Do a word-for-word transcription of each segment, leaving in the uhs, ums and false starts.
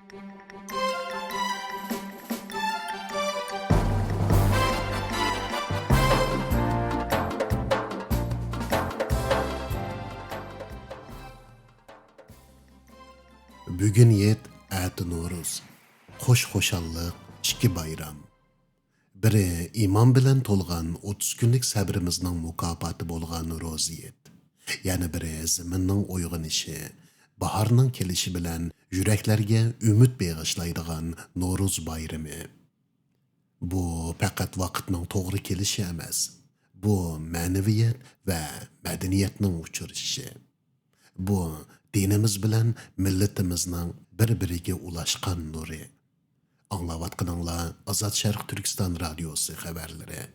بۈگۈن ھېيت، ئەتە نورۇز. قوش خۇشاللىق، ئىككى بايرام. بىرى ئىمان بىلەن تولغان ئوتتۇز كۈنلۈك سەبرىمىزنىڭ مۇكاپاتى بولغان روزا ھېيت. يەنە بىرى زېمىننىڭ ئويغىنىشى، باھارنىڭ كېلىشى بىلەن يۈرەكلەرگە ئۈمىد بېغىشلايدىغان نورۇز بايرىمى. بۇ پەقەت ۋاقىتنىڭ توغرا كېلىشى ئەمەس، بۇ مەنىۋىيەت ۋە مەدەنىيەتنىڭ ئۇچرىشىشى. بۇ دىنىمىز بىلەن مىللىتىمىزنىڭ بىر-بىرىگە ئۇلاشقان نۇرى. ئاڭلاۋاتقىنىڭلار ئازاد شەرق تۈركىستان رادىيوسى خەۋەرلىرى.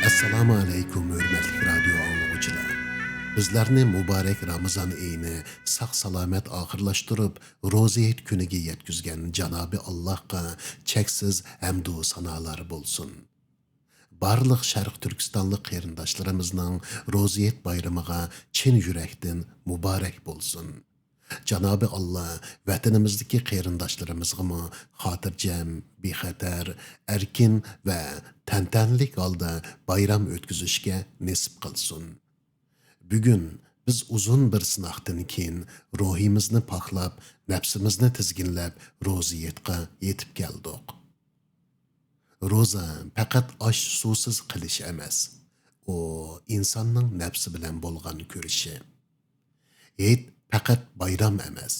ئەسسالامۇ ئەلەيكۇم، ھۆرمەتلىك رادىيو ئاڭلىغۇچىلار! بىزلەرنى مۇبارەك رامىزان ئېيىنى ساق-سالامەت ئاخىرلاشتۇرۇپ، روزا ھېيت كۈنىگە يەتكۈزگەن جانابى ئاللاھقا چەكسىز ھەمدۇ سانالار بولسۇن. بارلىق شەرق تۈركىستانلىق قېرىنداشلىرىمىزنىڭ روزا ھېيت بايرىمىغا چىن يۈرەكتىن مۇبارەك بولسۇن. جانابى ئاللا ۋەتىنىمىزدىكى قېرىنداشلىرىمىزغىمۇ خاتىرجەم، بىخەتەر، ئەركىن ۋە تەنتەنىلىك ھالدا بايرام ئۆتكۈزۈشكە نېسىپ قىلسۇن. بۈگۈن بىز ئۇزۇن بىر سىناقتىن كېيىن روھىمىزنى پاكلاپ، نەپسىمىزنى تىزگىنلەپ، روزا ھېيتقا يېتىپ كەلدۇق. روزا پەقەت ئاش-سۇسىز قېلىش ئەمەس، ئۇ ئىنساننىڭ نەپسى بىلەن بولغان كۈرىشى. ھېيت پەقەت بايرام ئەمەس،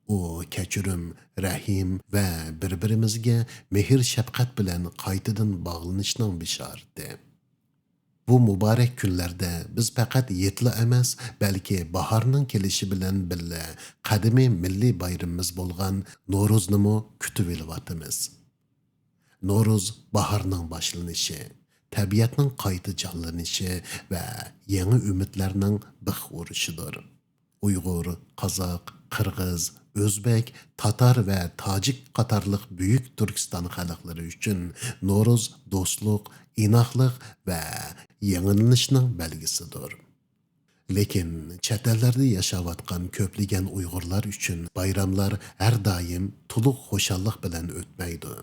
ئۇ كەچۈرۈم، رەھىم ۋە بىر-بىرىمىزگە مېھىر-شەپقەت بىلەن قايتىدىن باغلىنىشنىڭ بېشارىتى. بۇ مۇبارەك كۈنلەردە بىز پەقەت ھېيتلا ئەمەس، بەلكى باھارنىڭ كېلىشى بىلەن بىللە قەدىمىي مىللىي بايرىمىمىز بولغان نورۇزنىمۇ كۈتۈۋېلىۋاتىمىز. نورۇز باھارنىڭ باشلىنىشى، تەبىئەتنىڭ قايتا جانلىنىشى ۋە يېڭى ئۈمىدلەرنىڭ بىخ ئۇرۇشىدۇر. ئۇيغۇر، قازاق، قىرغىز، ئۆزبەك، تاتار ۋە تاجىك قاتارلىق بۈيۈك تۈركىستان خەلقلىرى ئۈچۈن نورۇز دوستلۇق، ئىناقلىق ۋە يېڭىلىنىشنىڭ بەلگىسىدۇر. لېكىن چەت ئەللەردە ياشاۋاتقان كۆپلىگەن ئۇيغۇرلار ئۈچۈن بايراملار ھەر دائىم تولۇق خۇشاللىق بىلەن ئۆتمەيدۇ.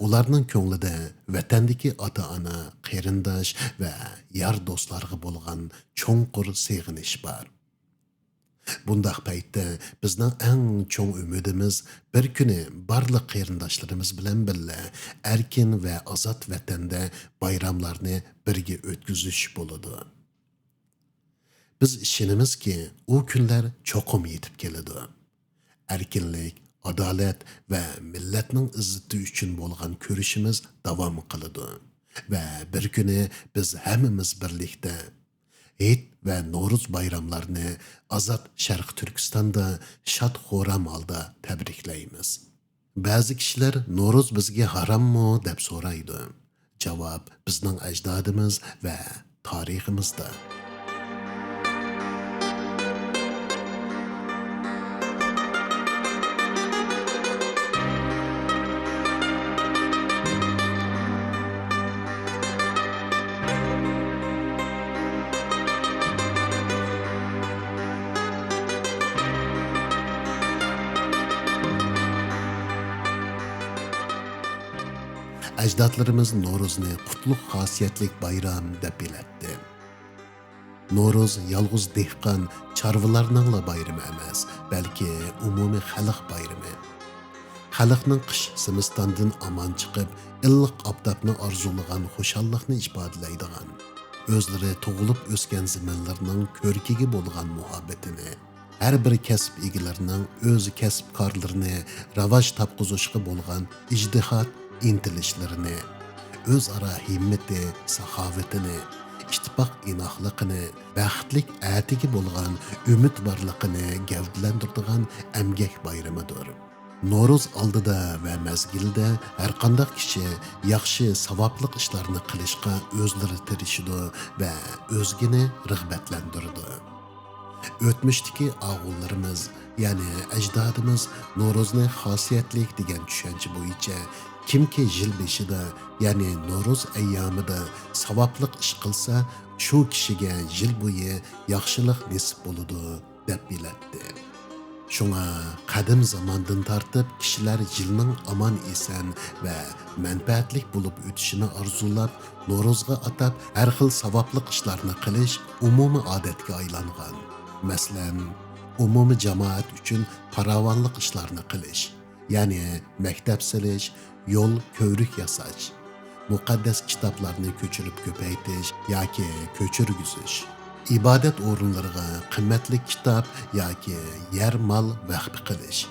ئۇلارنىڭ كۆڭلىدە ۋەتەندىكى ئاتا-ئانا، قېرىنداش ۋە يار دوستلارغا بولغان چوڭقۇر سېغىنىش بار. بۇنداق پەيتتە بىزنىڭ ئەڭ چوڭ ئۈمىدىمىز بىر كۈنى بارلىق قېرىنداشلىرىمىز بىلەن بىللە ئەركىن ۋە ئازاد ۋەتەندە بايراملارنى بىرگە ئۆتكۈزۈش بولىدۇ. بىز ئىشىنىمىزكى، ئۇ كۈنلەر چوقۇم يېتىپ كېلىدۇ. ئەركىنلىك، ئادالەت ۋە مىللەتنىڭ ئىززىتى ئۈچۈن بولغان كۈرىشىمىز داۋام قىلىدۇ. ۋە بىر كۈنى بىز ھەممىمىز بىرلىكتە ھېيت ۋە نورۇز بايراملارنى ئازاد شەرقىي تۈركىستاندا شاد-خۇرام ھالدا تەبرىكلەيمىز. بەزى كىشىلەر، «نورۇز بىزگە ھاراممۇ؟» دەپ سورايدۇ. جاۋاب بىزنىڭ ئەجدادىمىز ۋە تارىخىمىزدا. ئەجدادلىرىمىز نورۇزنى قۇتلۇق خاسىيەتلىك بايرام دەپ بىلەتتى. نورۇز يالغۇز دېھقان، چارۋىلارنىڭلا بايرىمى ئەمەس، بەلكى ئومۇمىي خەلق بايرىمى. خەلقنىڭ قىش زىمىستاندىن ئامان چىقىپ، ئىللىق ئاپتاپنى ئارزۇلىغان خۇشاللىقنى ئىپادىلەيدىغان، ئۆزلىرى تۇغۇلۇپ ئۆسكەن زېمىنلىرىنىڭ كۆركىگە بولغان مۇھەببىتىنى، ھەر بىر كەسىپ ئىگىلىرىنىڭ ئۆز كەسىپ-كارلىرىنى راۋاج تاپقۇزۇشقا بولغان ئىجتىھات، ئىنتىلىشلىرىنى، ئۆزئارا ھىممىتى، ساخاۋىتىنى، ئىتتىپاق ئىناقلىقىنى، بەختلىك ئەتىگە بولغان ئۈمىدۋارلىقىنى گەۋدىلەندۈرىدىغان ئەمگەك بايرىمىدۇر. نورۇز ئالدىدا ۋە مەزگىلىدە ھەرقانداق كىشى ياخشى، ساۋابلىق ئىشلارنى قىلىشقا ئۆزلىرى تىرىشىدۇ ۋە ئۆزگىنى رىغبەتلەندۈرىدۇ. ئۆتمۈشتىكى ئاغۇنلىرىمىز، يەنى ئەجدادىمىز نورۇزنى خاسىيەتلىك دېگەن چۈشەنچە بويىچە، كىمكى يىل بېشىدا، يەنى نورۇز ئەييامىدا ساۋابلىق ئىش قىلسا، شۇ كىشىگە يىل بويى ياخشىلىق نېسىپ بولىدۇ، دەپ بىلەتتى. شۇڭا قەدىم زاماندىن تارتىپ كىشىلەر يىلنىڭ ئامان-ئېسەن ۋە مەنپەئەتلىك بولۇپ ئۆتۈشىنى ئارزۇلاپ، نورۇزغا ئاتاپ ھەر خىل ساۋابلىق ئىشلارنى قىلىش ئومۇمىي ئادەتكە ئايلانغان. مەسىلەن، ئومۇمىي جامائەت ئۈچۈن پاراۋانلىق ئىشلارنى قىلىش، يەنى مەكتەپ سېلىش، يول، كۆۋرۈك ياساش، مۇقەددەس كىتابلارنى كۆچۈرۈپ كۆپەيتىش ياكى كۆچۈرگۈزۈش، ئىبادەت ئورۇنلىرىغا قىممەتلىك كىتاب ياكى يەر مال ۋەخپە قىلىش،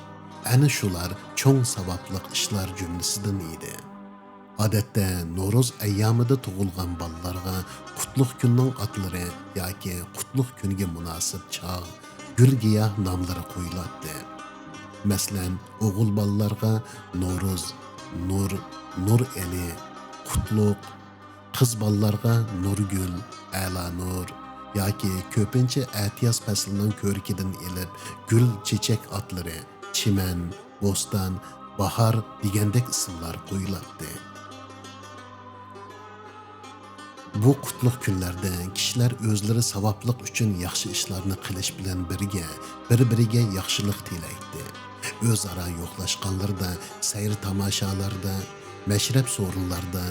ئەنە شۇلار چوڭ ساۋابلىق ئىشلار جۈملىسىدىن ئىدى. ئادەتتە نورۇز ئەييامىدا تۇغۇلغان بالىلارغا قۇتلۇق كۈننىڭ ئاتلىرى ياكى قۇتلۇق كۈنگە مۇناسىپ چاغ، گۈل-گىياھ ناملىرى قويۇلاتتى. مەسىلەن، ئوغۇل بالىلارغا نورۇز، نۇر، نۇرئېلى، قۇتلۇق، قىز بالىلارغا نۇرگۈل، ئەلانۇر ياكى كۆپىنچە ئەتىياز پەسلىنىڭ كۆركىدىن ئېلىپ گۈل، چېچەك ئاتلىرى، چىمەن، بوستان، باھار دېگەندەك ئىسىملار قويۇلاتتى. بۇ قۇتلۇق كۈنلەردە كىشىلەر ئۆزلىرى ساۋابلىق ئۈچۈن ياخشى ئىشلارنى قىلىش بىلەن بىرگە، بىر-بىرىگە ياخشىلىق تىلەيتتى. ئۆزئارا يوقلاشقانلىرىدا، سەير-تاماشالاردا، مەشرەپ سورۇنلاردا،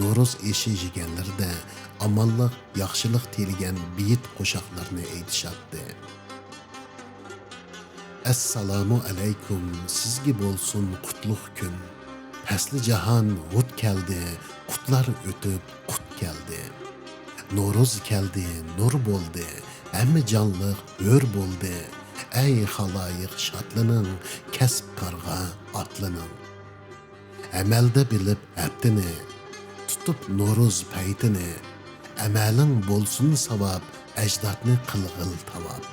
نورۇز ئېشى يېگەنلىرىدە ئامانلىق، ياخشىلىق تىلىگەن بېيىت قوشاقلارنى ئېيتىشاتتى. ئەسسالامۇ ئەلەيكۇم، سىزگە بولسۇن قۇتلۇق كۈن. پەسلى جاھان ھۇت كەلدى، قۇتلار ئۆتۈپ قۇت كەلدى. نورۇز كەلدى، نۇر بولدى، ھەممە جانلىق ھۆر بولدى. ئەي خالايىق شادلىنىڭ، كەسىپ-كارغا ئاتلىنىڭ. ئەمەلدە بىلىپ ھەپتىنى، تۇتۇپ نورۇز پەيتىنى. ئەمەلىڭ بولسۇن ساۋاب، ئەجدادنى قىلغىل تاۋاپ.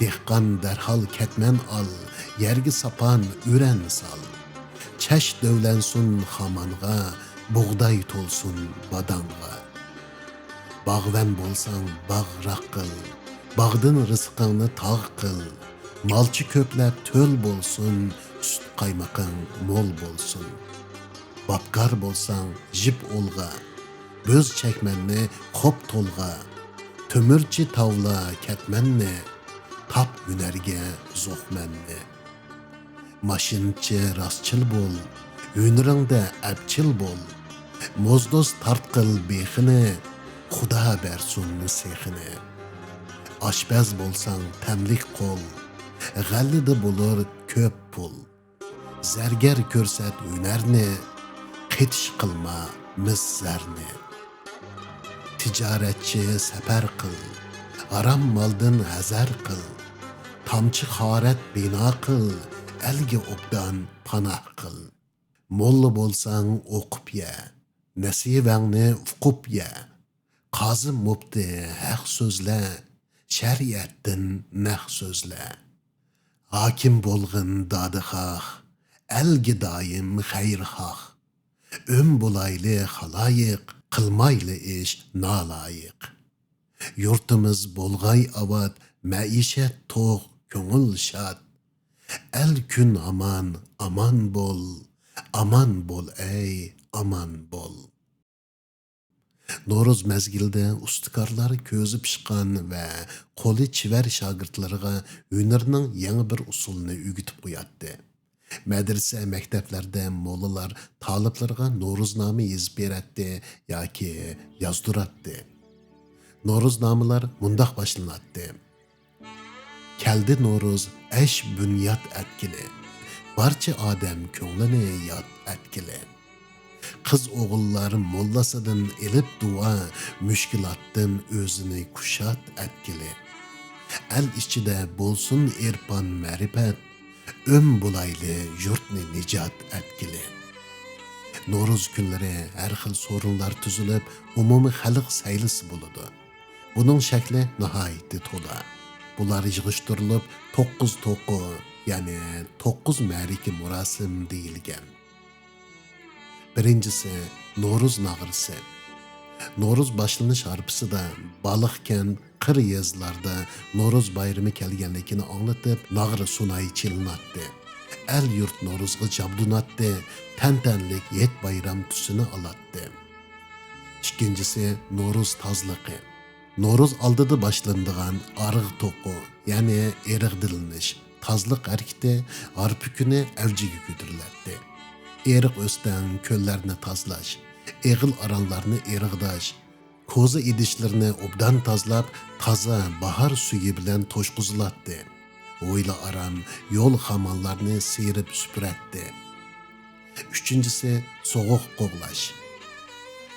دېھقان دەرھال كەتمەن ئال، يەرگە ساپان، ئۈرەن سال. چەش دۆۋلەنسۇن خامانغا، بۇغداي تولسۇن باداڭغا. باغۋەن بولساڭ باغراق قىل، باغدىن رىزقىڭنى تاغ قىل. مالچى كۆپلەپ تۆل بولسۇن، سۈت قايمىقىڭ مول بولسۇن. باپكار بولساڭ جىپ ئولغا، بۆز چەكمەننى قوپ تولغا. تۆمۈرچى تاۋلا كەتمەننى، تاپ ھۈنەرگە زوقمەننى. ماشىنىچى راستچىل بول، ھۈنىرىڭدە ئەپچىل بول. موزدوز تارتقىل بېخىنى، خۇدا بەرسۇن سېخىنى. ئاشپەز بولساڭ تەملىك قول، غەللىدە بولۇر كۆپ پۇل. زەرگەر كۆرسەت ھۈنەرنى، قېتىش قىلما مىس زەرنى. تىجارەتچى سەپەر قىل، ھارام مالدىن ھەزەر قىل. تامچى خارەت بىنا قىل، ئەلگە ئوبدان پاناھ قىل. موللا بولساڭ ئوقۇپ يە، نەسىۋەڭنى ئۇقۇپ يە. قازى مۇپتى ھەق سۆزلە، شەرىئەتتىن نەق سۆزلە. ھاكىم بولغىن دادىخاھ، ئەلگە دائىم خەيرخاھ. ئۆم بولايلى خالايىق، قىلمايلى ئىش نالايىق. يۇرتىمىز بولغاي ئاۋات، مەئىشەت توق، كۆڭۈل شاد. ئەل كۈن ھامان ئامان بول، ئامان بول ئەي ئامان بول. نورۇز مەزگىلىدە ئۇستىكارلار كۆزى پىشقان ۋە قولى چېۋەر شاگىرتلىرىغا ھۈنەرنىڭ يېڭى بىر ئۇسۇلىنى ئۆگىتىپ قوياتتى. مەدرىسە، مەكتەپلەردە موللىلار تالىپلىرىغا نورۇزنامە يېزىپ بېرەتتى ياكى يازدۇراتتى. نورۇزنامىلار مۇنداق باشلىناتتى: كەلدى نورۇز ئەش بۇنياد ئەتكىلى، بارچە ئادەم كۆڭلىنى ياد ئەتكىلى. قىز ئوغۇللار موللىسىدىن ئېلىپ دۇئا، مۈشكۈلاتتىن ئۆزىنى كۇشات ئەتكىلى. ئەل ئىچىدە بولسۇن ئېرپان مەرىپەت، ئۆم بولايلى يۇرتنى نىجات ئەتكىلى. نورۇز كۈنلىرى ھەر خىل سورۇنلار تۈزۈلۈپ، ئومۇمىي خەلق سەيلىسى بولىدۇ. بۇنىڭ شەكلى ناھايىتى تولا. بۇلار يىغىشتۇرۇلۇپ، توققۇز توقۇ، يەنى توققۇز مەرىكە مۇراسىم دېيىلگەن. بىرىنچىسى، نورۇز ناغرىسى. نورۇز باشلىنىش ھارپىسىدا بالىخكەن، قىر يېزىلاردا نورۇز بايرىمى كەلگەنلىكىنى ئاڭلىتىپ، ناغرا سۇناي چېلىناتتى. ئەل-يۇرت نورۇزغا جابدۇناتتى، تەنتەنىلىك ھېيت-بايرام تۈسىنى ئالاتتى. ئىككىنچىسى، نورۇز تازىلىقى. نورۇز ئالدىدا باشلىنىدىغان ئارغا توقۇ، يەنى ئېرىغدىلىنىش، تازىلىق ھەرىكىتى ھارپا كۈنى ئەۋجىگە كۆتۈرۈلەتتى. ئېرىق ئۆستەڭ كۆللەرنى تازىلاش، ئېغىل-ئارانلارنى ئېرىغداش، كوزا ئىدىشلىرىنى ئوبدان تازىلاپ، تازا باھار سۈيى بىلەن توشقۇزۇلاتتى. ھويلا-ئارام، يول-خامانلارنى سىيرىپ سۈپۈرەتتى. ئۈچىنچىسى، سوغۇق قوغلاش.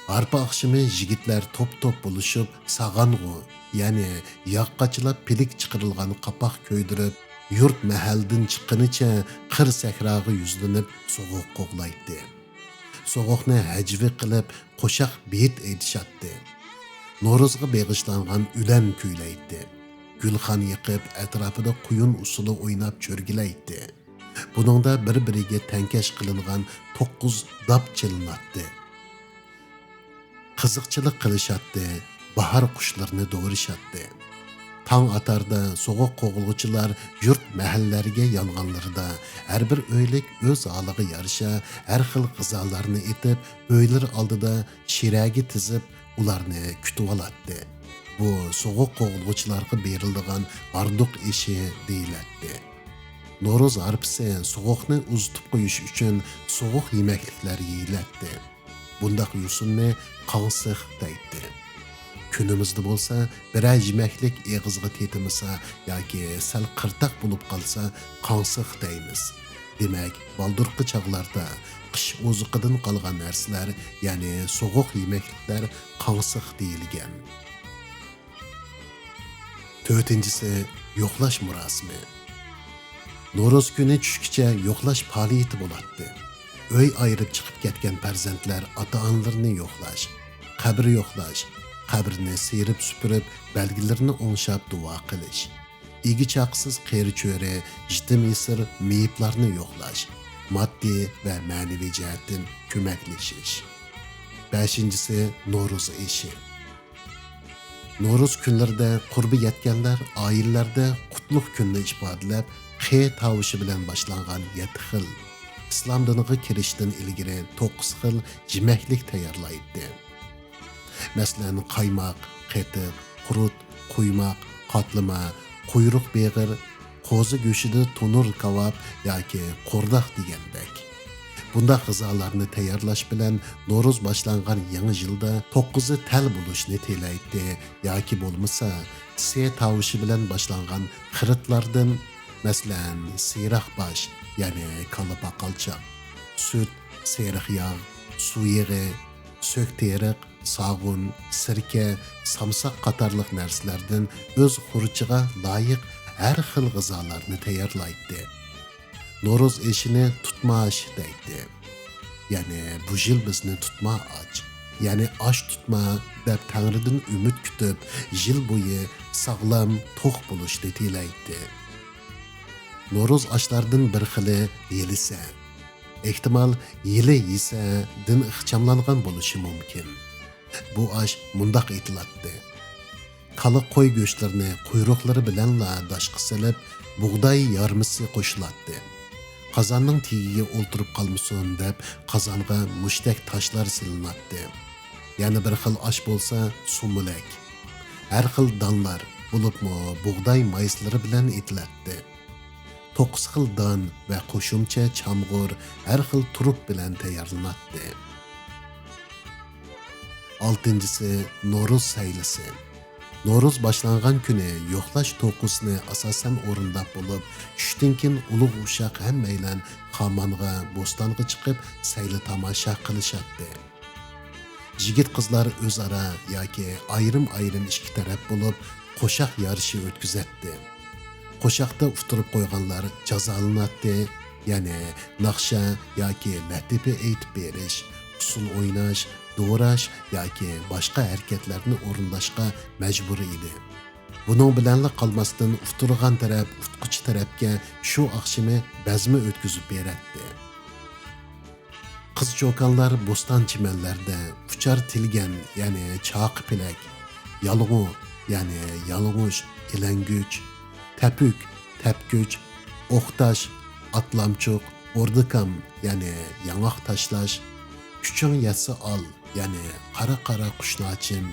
ھارپا ئاخشىمى يىگىتلەر توپ-توپ بولۇشۇپ، ساغانغۇ، يەنى ياغ قاچىلاپ پىلىك چىقىرىلغان قاپاق كۆيدۈرۈپ، يۇرت-مەھەللىدىن چىققىنىچە قىر-سەھراغا يۈزلىنىپ سوغۇق قوغلايتتى. سوغۇقنى ھەجۋىي قىلىپ، قوشاق بېيىت ئېيتىشاتتى. نورۇزغا بېغىشلانغان ئۈلەن كۈيلەيتتى. گۈلخان يېقىپ، ئەتراپىدا قۇيۇن ئۇسسۇلى ئويناپ چۆرگىلەيتتى. بۇنىڭدا بىر-بىرىگە تەڭكەش قىلىنغان توققۇز داپ چېلىناتتى. قىزىقچىلىق قىلىشاتتى، باھار قۇشلىرىنى دورىشاتتى. تاڭ ئاتاردا سوغۇق قوغلىغۇچىلار يۇرت مەھەللىلەرگە يانغانلىرىدا، ھەر بىر ئۆيلۈك ئۆز ھالىغا يارىشا ھەر خىل غىزالارنى ئېتىپ، ئۆيلىرى ئالدىدا شىرەگە تىزىپ، ئۇلارنى كۈتۈۋالاتتى. بۇ سوغۇق قوغلىغۇچىلارغا بېرىلىدىغان ھاردۇق ئېشى دېيىلەتتى. نورۇز ھارپىسى سوغۇقنى ئۇزىتىپ قويۇش ئۈچۈن سوغۇق يېمەكلىكلەر يېيىلەتتى. بۇنداق يوسۇننى قاڭسىق دەيتتى. كۈنىمىزدە بولسا بىرەر يېمەكلىك ئېغىزغا تېتىمىسا ياكى سەل قىرتاق بولۇپ قالسا قاڭسىق دەيمىز. دېمەك، بالدۇرقى چاغلاردا قىش ئوزۇقىدىن قالغان نەرسىلەر، يەنى سوغۇق يېمەكلىكلەر قاڭسىق دېيىلگەن. تۆتىنچىسى، يوقلاش مۇراسىمى. نورۇز كۈنى چۈشكىچە يوقلاش پائالىيىتى بولاتتى. ئۆي ئايرىپ چىقىپ كەتكەن پەرزەنتلەر ئاتا-ئانىلىرىنى يوقلاش، قەبرە يوقلاش، قەبرىنى سىيرىپ سۈپۈرۈپ، بەلگىلىرىنى ئوڭشاپ دۇئا قىلىش، ئىگە-چاقىسىز قېرى-چۆرە يېتىم-يېسىر مېيىپلارنى يوقلاش، ماددىي ۋە مەنىۋى جەھەتتىن كۆمەكلىشىش. بەشىنچىسى، نورۇز ئېشى. نورۇز كۈنلىرىدە قۇربى يەتكەنلەر ئائىلىلەردە قۇتلۇق كۈننى ئىپادىلەپ، خې تاۋۇشى بىلەن باشلانغان يەتتە خىل، ئىسلام دىنىغا كىرىشتىن ئىلگىرى توققۇز خىل يېمەكلىك تەييارلايتتى. مەسىلەن، قايماق، قېتىق، قۇرۇت، قۇيماق، قاتلىما، قۇيرۇق بېغىر، قوزا گۆشىدە تونۇر كاۋاپ ياكى قورداق دېگەندەك. بۇنداق غىزالارنى تەييارلاش بىلەن نورۇز باشلانغان يېڭى يىلدا توققۇزى تەل بولۇشنى تىلەيتتى ياكى بولمىسا سې تاۋۇشى بىلەن باشلانغان خىرىتلاردىن، مەسىلەن، سېرىق باش، يەنى كاللا پاقالچاق، سۈت، سېرىق ياغ، سۇ يېغى، سۆك تېرىق، ساغۇن، سىركە، سامساق قاتارلىق نەرسىلەردىن ئۆز خۇرۇچىغا لايىق ھەر خىل غىزالارنى تەييارلايتتى. نورۇز ئېشىنى تۇتما ئاش دەيتتى. يەنى بۇ يىل بىزنى تۇتما ئاچ، يەنى ئاش تۇتما دەپ تەڭرىدىن ئۈمىد كۈتۈپ، يىل بويى ساغلام، توق بولۇشنى تىلەيتتى. نورۇز ئاشلاردىن بىر خىلى يېلىسە. ئېھتىمال، يېلى يېسە دىن ئىخچاملانغان بولۇشى مۇمكىن. بۇ ئاش مۇنداق ئېتىلاتتى. كالا، قوي گۆشلىرىنى قۇيرۇقلىرى بىلەنلا داشقا سېلىپ، بۇغداي يارمىسى قوشۇلاتتى. قازاننىڭ تېگىگە ئولتۇرۇپ قالمىسۇن دەپ، قازانغا مۇشتەك تاشلار سېلىناتتى. يەنە بىر خىل ئاش بولسا سۇمۇلەك. ھەر خىل دانلار، بولۇپمۇ بۇغداي مايسىلىرى بىلەن ئېتىلەتتى. توققۇز خىل دان ۋە قوشۇمچە چامغۇر ھەر خىل تۇرۇپ بىلەن تەييارلىناتتى. ئالتىنچىسى، نورۇز سەيلىسى. نورۇز باشلانغان كۈنى يوقلاش توقۇسىنى ئاساسەن ئورۇنداپ بولۇپ، چۈشتىن كېيىن ئۇلۇغ ئۇششاق ھەممەيلەن خامانغا، بوستانغا چىقىپ سەيلە تاماشا قىلىشاتتى. يىگىت-قىزلار ئۆزئارا ياكى ئايرىم-ئايرىم ئىككى تەرەپ بولۇپ، قوشاق يارىشى ئۆتكۈزەتتى. قوشاقتا ئۇتتۇرۇپ قويغانلار جازالىناتتى، يەنى ناخشا ياكى لەتىپە ئېيتىپ بېرىش، ئۇسسۇل ئويناش، دوراش ياكى باشقا ھەرىكەتلەرنى ئورۇنداشقا مەجبۇر ئىدى. بۇنىڭ بىلەنلا قالماستىن، ئۇتتۇرغان تەرەپ ئۇتقۇچى تەرەپكە شۇ ئاخشىمى بەزمە ئۆتكۈزۈپ بېرەتتى. قىز-چوكانلار بوستان-چىمەنلەردە ئۇچار تىلگەن، يەنى چاقى پېلەك، يالغۇ، يەنى يالىڭۇچ، ئىلەڭگۈچ، تەپۈك، تەپكۈچ، ئوقداش، ئاتلامچۇق، ئوردىكام، يەنى ياڭاق تاشلاش، كۈچۈڭ يەتسە ئال، يەنى قارا-قارا قۇشناچىم،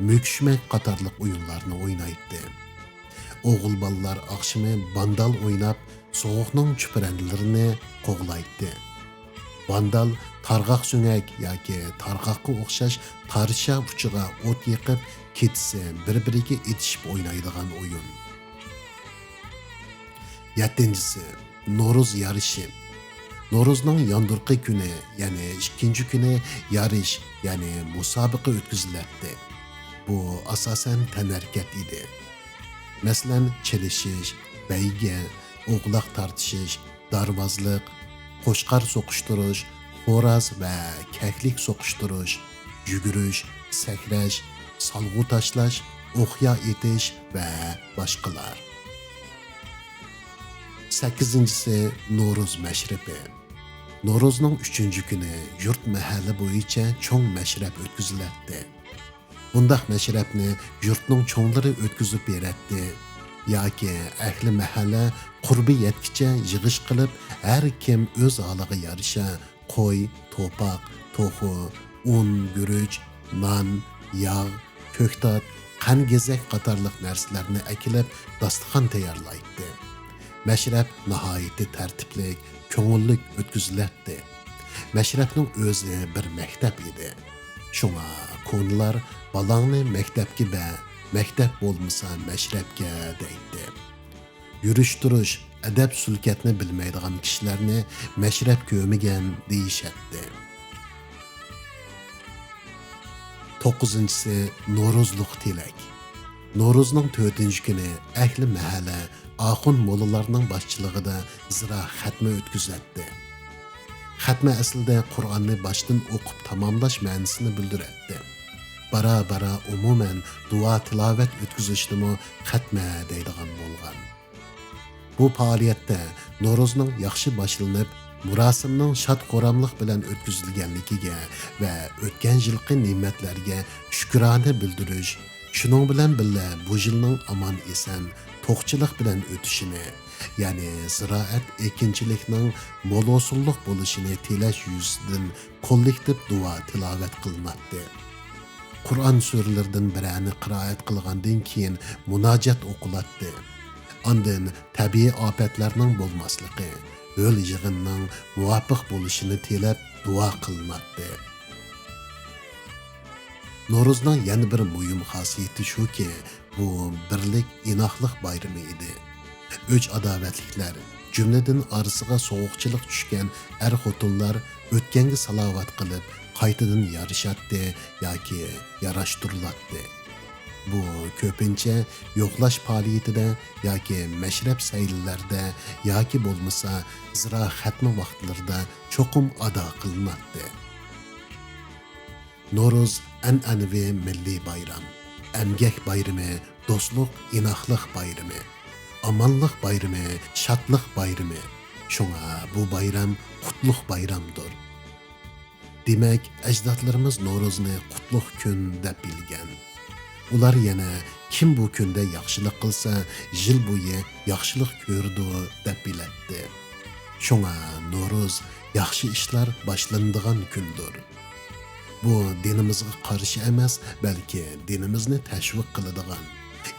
مۈكۈشمەك قاتارلىق ئويۇنلارنى ئوينايتتى. ئوغۇل بالىلار ئاخشىمى باندال ئويناپ، سوغۇقنىڭ چۈپرەنلىرىنى قوغلايتتى. باندال تارغاق سۆڭەك ياكى تارغاققا ئوخشاش تارشا ئۇچىغا ئوت يېقىپ، كېچىسى بىر-بىرىگە ئېتىشىپ ئوينايدىغان ئويۇن. يەتتىنچىسى، نورۇز يارىشى. نورۇزنىڭ ياندۇرقى كۈنى، يەنى ئىككىنچى كۈنى يارىش، يەنى مۇسابىقە ئۆتكۈزۈلەتتى. بۇ ئاساسەن تەنھەرىكەت ئىدى. مەسىلەن، چېلىشىش، بەيگە، ئوغلاق تارتىشىش، دارۋازلىق، قوچقار سوقۇشتۇرۇش، خوراز ۋە كەكلىك سوقۇشتۇرۇش، يۈگۈرۈش، سەكرەش، سالغۇ تاشلاش، ئوقيا ئېتىش ۋە باشقىلار. سەككىزىنچىسى، نورۇز مەشرىپى. نورۇزنىڭ ئۈچىنچى كۈنى يۇرت مەھەللە بويىچە چوڭ مەشرەپ ئۆتكۈزۈلەتتى. بۇنداق مەشرەپنى يۇرتنىڭ چوڭلىرى ئۆتكۈزۈپ بېرەتتى ياكى ئەھلى مەھەللە قۇربى يەتكىچە يىغىش قىلىپ، ھەر كىم ئۆز ھالىغا يارىشا قوي، توپاق، توخۇ، ئۇن، گۈرۈچ، نان، ياغ، كۆكتات، قەنگېزەك قاتارلىق نەرسىلەرنى ئەكېلىپ، داستىخان تەييارلايتتى. مەشرەپ ناھايىتى تەرتىپلىك، كۆڭۈللۈك ئۆتكۈزۈلەتتى. مەشرەپنىڭ ئۆزى بىر مەكتەپ ئىدى. شۇڭا كونىلار «بالاڭنى مەكتەپكە بەر، مەكتەپ بولمىسا مەشرەپكە» دەيتتى. يۈرۈش-تۇرۇش، ئەدەپ-سۈلكەتنى بىلمەيدىغان كىشىلەرنى مەشرەپ كۆرمىگەن دېيىشەتتى. توققۇزىنچىسى، نورۇزلۇق تىلەك. نورۇزنىڭ تۆتىنچى كۈنى ئەھلى مەھەللە ئاخۇن موللىلارنىڭ باشچىلىقىدا زىرا خەتمە ئۆتكۈزەتتى. خەتمە ئەسلىدە قۇرئاننى باشتىن ئوقۇپ تاماملاش مەنىسىنى بىلدۈرەتتى. بارا-بارا ئومۇمەن دۇئا-تىلاۋەت ئۆتكۈزۈشنىمۇ خەتمە دەيدىغان بولغان. بۇ پائالىيەتتە نورۇزنىڭ ياخشى باشلىنىپ، مۇراسىمنىڭ شاد-خۇراملىق بىلەن ئۆتكۈزۈلگەنلىكىگە ۋە ئۆتكەن يىلقى نېمەتلەرگە شۈكرانە بىلدۈرۈش، شۇنىڭ بىلەن بىللە بۇ يىلنىڭ ئامان-ئېسەن، توقچىلىق بىلەن ئۆتۈشىنى، يەنى زىرائەت ئېكىنچىلىكنىڭ مول ھوسۇللۇق بولۇشىنى تىلەش يۈزىسىدىن كوللېكتىپ دۇئا تىلاۋەت قىلىناتتى. قۇرئان سۈرىلىرىدىن بىرەرنى قىرائەت قىلغاندىن كېيىن مۇناجات ئوقۇلاتتى. ئاندىن تەبىئىي ئاپەتلەرنىڭ بولماسلىقى، ھۆل-يېغىننىڭ مۇۋاپىق بولۇشىنى تىلەپ دۇئا قىلىناتتى. نورۇزنىڭ يەنە بىر مۇھىم خاسىيىتى شۇكى، بۇ بىرلىك، ئىناقلىق بايرىمى ئىدى. ئۆچ-ئاداۋەتلىكلەر، جۈملىدىن ئارىسىغا سوغۇقچىلىق چۈشكەن ئەر-خوتۇنلار ئۆتكەنگە سالاۋات قىلىپ، قايتىدىن يارىشاتتى ياكى ياراشتۇرۇلاتتى. بۇ كۆپىنچە يوقلاش پائالىيىتىدە ياكى مەشرەپ سەيلىلەردە ياكى بولمىسا زىرا خەتمە ۋاقىتلىرىدا چوقۇم ئادا قىلىناتتى. نورۇز ئەنئەنىۋى مىللىي بايرام، ئەمگەك بايرىمى، دوستلۇق، ئىناقلىق بايرىمى، ئامانلىق بايرىمى، شادلىق بايرىمى. شۇڭا بۇ بايرام قۇتلۇق بايرامدۇر. دېمەك، ئەجدادلىرىمىز نورۇزنى قۇتلۇق كۈن دەپ بىلگەن. ئۇلار يەنە «كىم بۇ كۈندە ياخشىلىق قىلسا، يىل بويى ياخشىلىق كۆرىدۇ» دەپ بىلەتتى. شۇڭا نورۇز ياخشى ئىشلار باشلىنىدىغان كۈندۇر. بۇ دىنىمىزغا قارشى ئەمەس، بەلكى دىنىمىزنى تەشۋىق قىلىدىغان،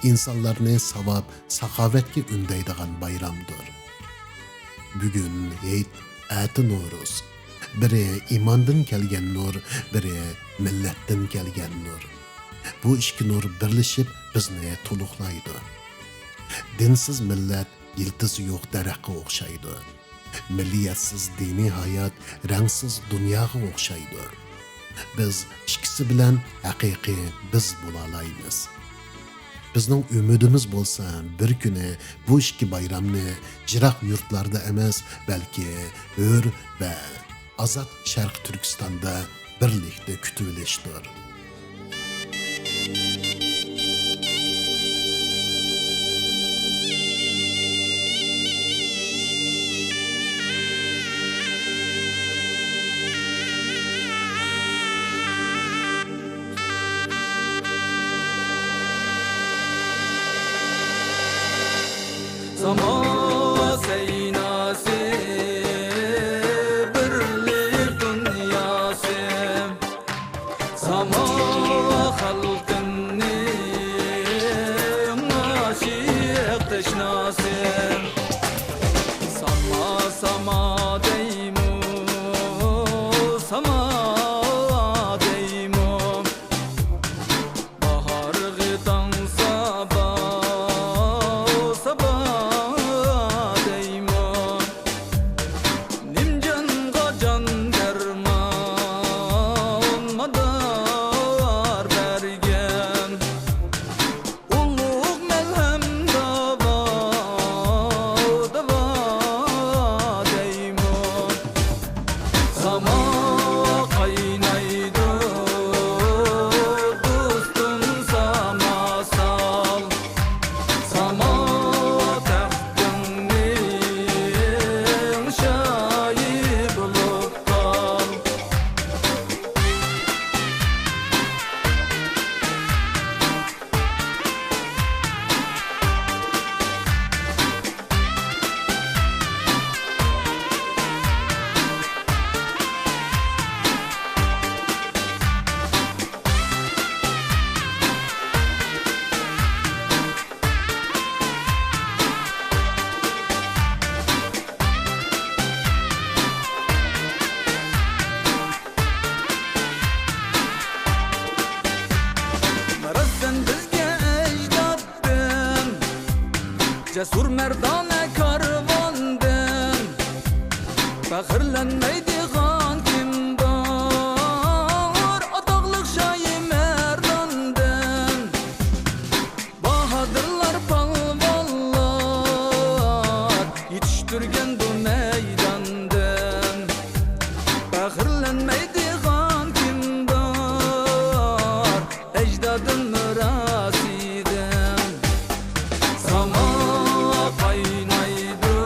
ئىنسانلارنى ساۋاب، ساخاۋەتكە ئۈندەيدىغان بايرامدۇر. بۈگۈن ھېيت، ئەتە نورۇز. بىرى ئىماندىن كەلگەن نۇر، بىرى مىللەتتىن كەلگەن نۇر. بۇ ئىككى نۇر بىرلىشىپ بىزنى تولۇقلايدۇ. دىنسىز مىللەت يىلتىزى يوق دەرەخكە ئوخشايدۇ. مىللىيەتسىز دىنىي ھايات رەڭسىز دۇنياغا ئوخشايدۇ. بىز ئىككىسى بىلەن ھەقىقىي بىز بولالايمىز. بىزنىڭ ئۈمىدىمىز بولسا، بىر كۈنى بۇ ئىككى بايرامنى يىراق يۇرتلاردا ئەمەس، بەلكى ھۆر ۋە ئازاد شەرقىي تۈركىستاندا بىرلىكتە كۈتۈۋېلىشتۇر. ساما سەيناسى، بىرلىك دۇنياسى. ساما خەلقىمنىڭ ئاشىق تەشناسى. ساما، ساما دەيمۇ، ساما دەيمۇ. باھارغا تاڭ سابا، سابا دەيمۇ. نىمجانغا جان دەرمان مادار بەرگەن. ئۇلۇغ مەلھەم داۋا، داۋا دەيمۇ. ساما قاينايدۇ، دوستۇم، ساما سال. ساما تەختىڭنىڭ شاھى بولۇپ قال. راست سەن بىزگە ئەجدادتىن، جەسۇر مەردانە كارۋاندىن. پەخىرلەنمەيدىغان كىم بار، ئاتاقلىق شاھى مەرداندىن؟ باھادىرلار، پالۋانلار يېتىشتۈرگەن بۇ مەيداندىن. پەخىرلەنمەيدىغان كىم بار، ئەجدادىم مىراسىدىن؟ ساما قاينايدۇ،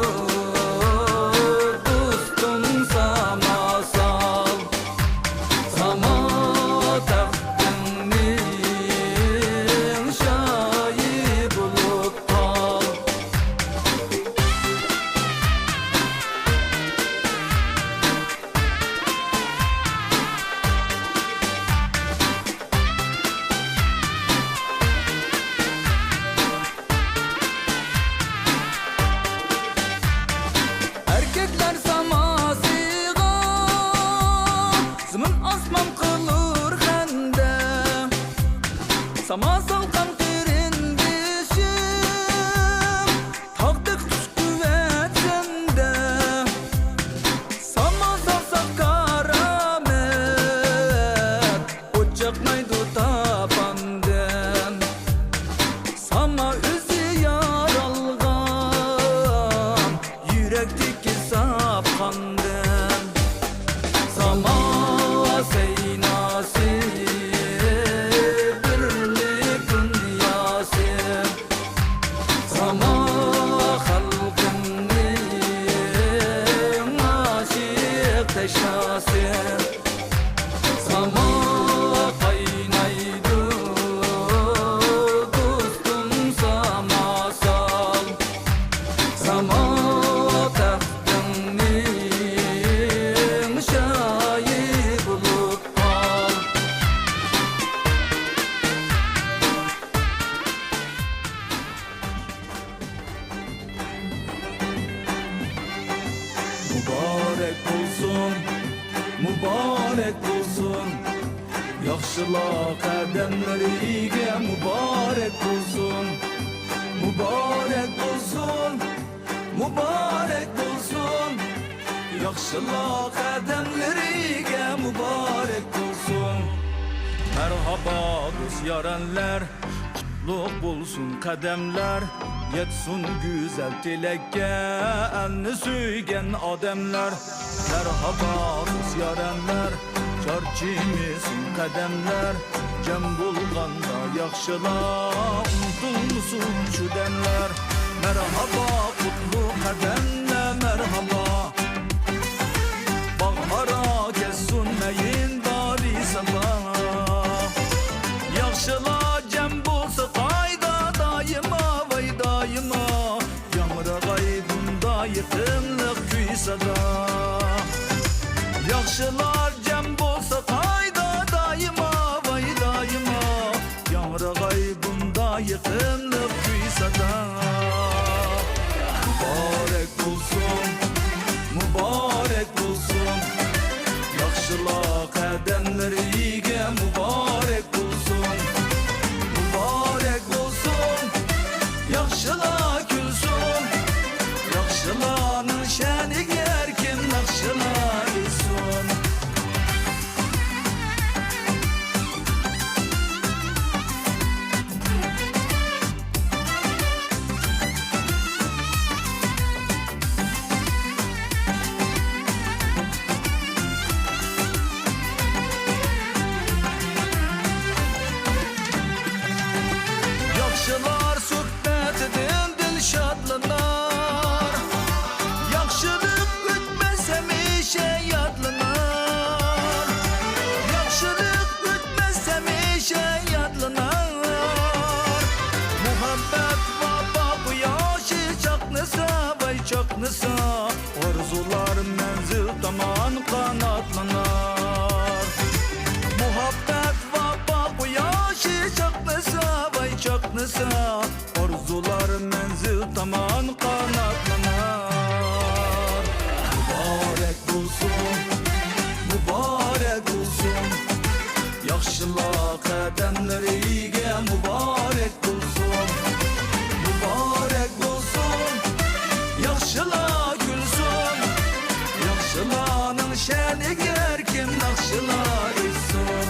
دوستۇم، ساما سال. ساما تەختىڭنىڭ شاھى بولۇپ قال. ئەركەكلەر ساماسىغا زېمىن ئاسمان قىلۇر خەندە. ساما سالقان قېرىندىشىم، تاغدەك كۈچ-قۇۋۋەت سەندە. ساما سالساق كارامەت، ئوت چاقنايدۇ تاپاندىن. ساما ئۆزى يارالغان يۈرەكتىكى ساپ قاندىن. ساما سەيناسى، بىرلىك دۇنياسى. ساما خەلقىمنىڭ ئاشىق تەشناسى. ساما قاينايدۇ، دوستۇم، ساما سال. ساما تەختىڭنىڭ شاھى بولۇپ قال. مۇبارەك بولسۇن، مۇبارەك بولسۇن، ياخشىلار قەدەملىرىگە مۇبارەك بولسۇن، مۇبارەك بولسۇن، مۇبارەك بولسۇن، ياخشىلار قەدەملىرىگە مۇبارەك بولسۇن. مەرھابا دوست يارەنلەر، قۇتلۇق بولسۇن قەدەملەر، يەتسۇن گۈزەل تىلەككە ئەلنى سۆيگەن ئادەملەر. مەرھابا دوست يارەنلەر، چارچىمىسۇن قەدەملەر، جەم بولغاندا ياخشىلار، ئۇنتۇلمىسۇن شۇ دەملەر. مەرھابا، قۇتلۇق قەدەملەر، مەرھابا. باغ ئارا كەتسۇن مەيىن بارى ساپا. ياخشىلار جەم بولسا قايدا دائىما، ۋاي دائىما. ياڭرىغاي بۇندا يېقىملىق كۈي سادا. ياخشىلار جەم بولسا قايدا دائىما، ۋاي دائىما. ياڭرىغاي بۇندا يېقىملىق كۈي سادا. مۇبارەك بولسۇن، مۇبارەك بولسۇن. ياخشىلار قەدەملىرىگە مۇبارەك بولسۇن، مۇبارەك بولسۇن. ياخشىلار كۈلسۇن، ياخشىلارنىڭ شەنىگە ھەر كىم ناخشىلار ئېيتسۇن. ياخشىلار سۆھبىتىدىن دىل شادلىنار. ياخشىلىق ئۆچمەس، ھەمىشە يادلىنار. ياخشىلىق ئۆچمەس، ھەمىشە يادلىنار. مۇھەببەت ۋاپا قۇياشى چاقنىسا، ۋاي چاقنىسا، ئارزۇلار مەنزىل تامان قاناتلىنار. مۇھەببەت ۋاپا قۇياشى چاقنىسا، ۋاي چاقنىسا، ئارزۇلار مەنزىل تامان قاناتلىنار. مۇبارەك بولسۇن، مۇبارەك بولسۇن. ياخشىلار قەدەملىرىگە مۇبارەك بولسۇن، مۇبارەك بولسۇن. ياخشىلار كۈلسۇن، ياخشىلارنىڭ شەنىگە ھەر كىم ناخشىلار ئېيتسۇن.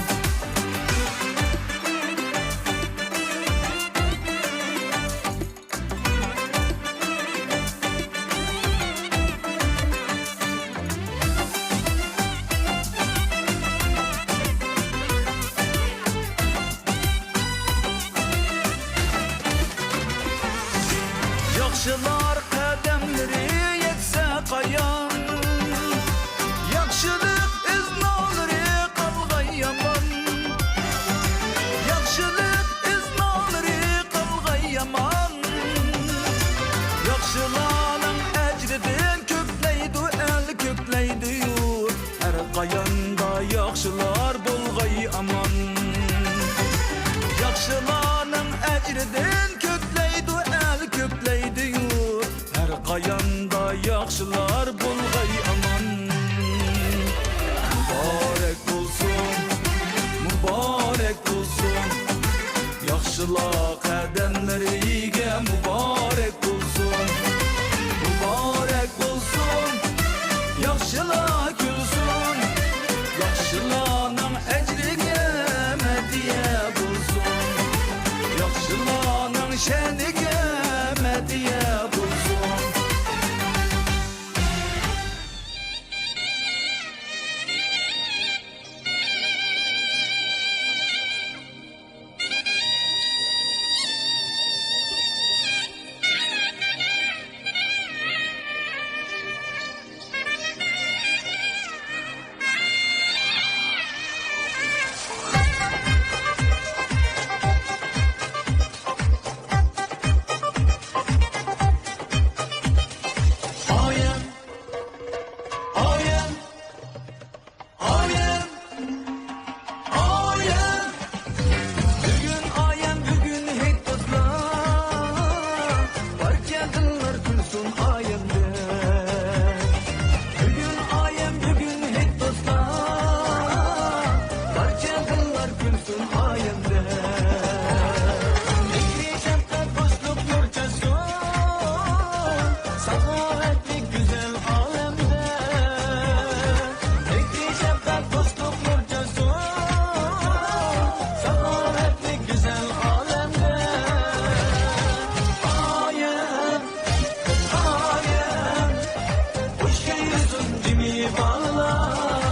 ياخشىلار قەدەملىرى يەتسە قايان، ياخشىلىق ئىز نۇرلىرى قالغاي ئامان. ياخشىلىق ئىز نۇرلىرى قالغاي ئامان. ياخشىلارنىڭ ئەجرىدىن كۆپلەيدۇ ئەل، كۆپلەيدۇ يۇرت. ھەر قاياندا ياخشىلار بولغاي ئامان. ياخشىلارنىڭ ئەجرىدىن كۆپلەيدۇ ئەل، كۆپلەيدۇ يۇرت. ھەر قاياندا ياخشىلار بولغاي ئامان. مۇبارەك بولسۇن، مۇبارەك بولسۇن. ياخشىلار قەدەملىرىگە مۇبارەك بولسۇن، مۇبارەك بولسۇن. ياخشىلار كۈلسۇن، ياخشىلارنىڭ ئەجرىگە مەدھىيە بولسۇن. ياخشىلارنىڭ شەنىگە مەدھىيە بولسۇن. ئايەم، ئايەم، ئايەم، ئايەم. بۈگۈن ئايەم، بۈگۈن ھېيت دوستلار، بارچە دىللار كۈلسۇن ئايەمدە. بۈگۈن ئايەم، بۈگۈن ھېيت دوستلار، بارچە دىللار كۈلسۇن ئايەمدە. مېھرى شەپقەت دوستلۇق نۇر چاچسۇن، ساخاۋەتلىك گۈزەل ئالەمدە. مېھرى شەپقەت دوستلۇق نۇر چاچسۇن، ساخاۋەتلىك گۈزەل ئالەمدە. ئايەم، ئايەم، خۇش كەلسۇن جىمى بالىلار.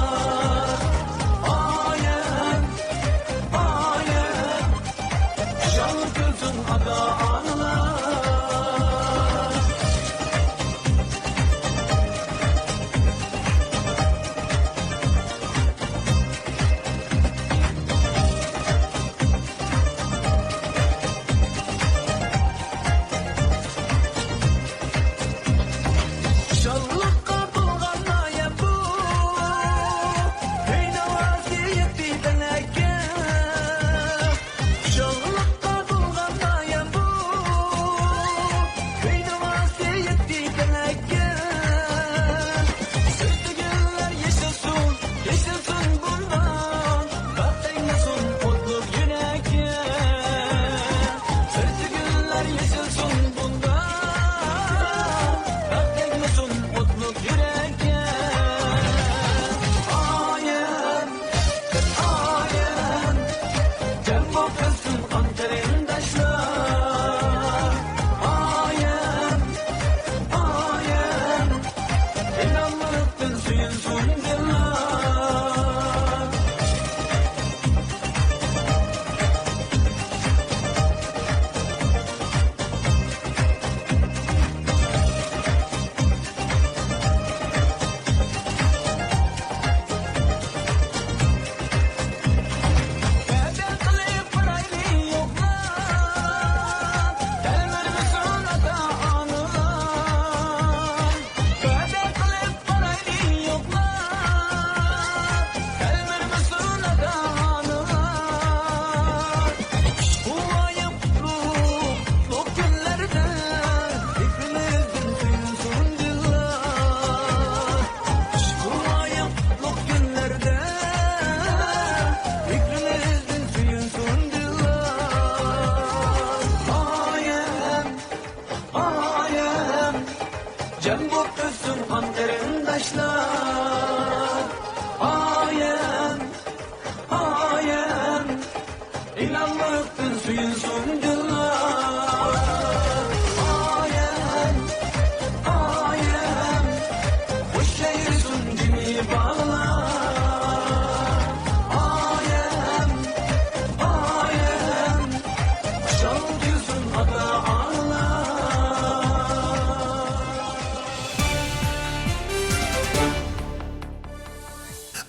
سۆيۈنسۇن دىللار، ئايەم، ئايەم، خۇش ئەيلىسۇن جىمى باغلار. ئايەم، ئايەم، خۇشال كۈلسۇن ئاتا-ئانىلار.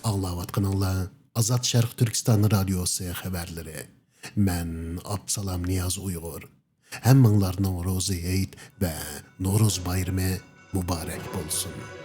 ئاڭلاۋاتقىنىڭلار ئازاد شەرق تۈركىستان رادىيوسى خەۋەرلىرى. مەن ئابدۇسالام نىياز ئۇيغۇر. ھەممىڭلارنىڭ روزى ھېيت ۋە نورۇز بايرىمى مۇبارەك بولسۇن.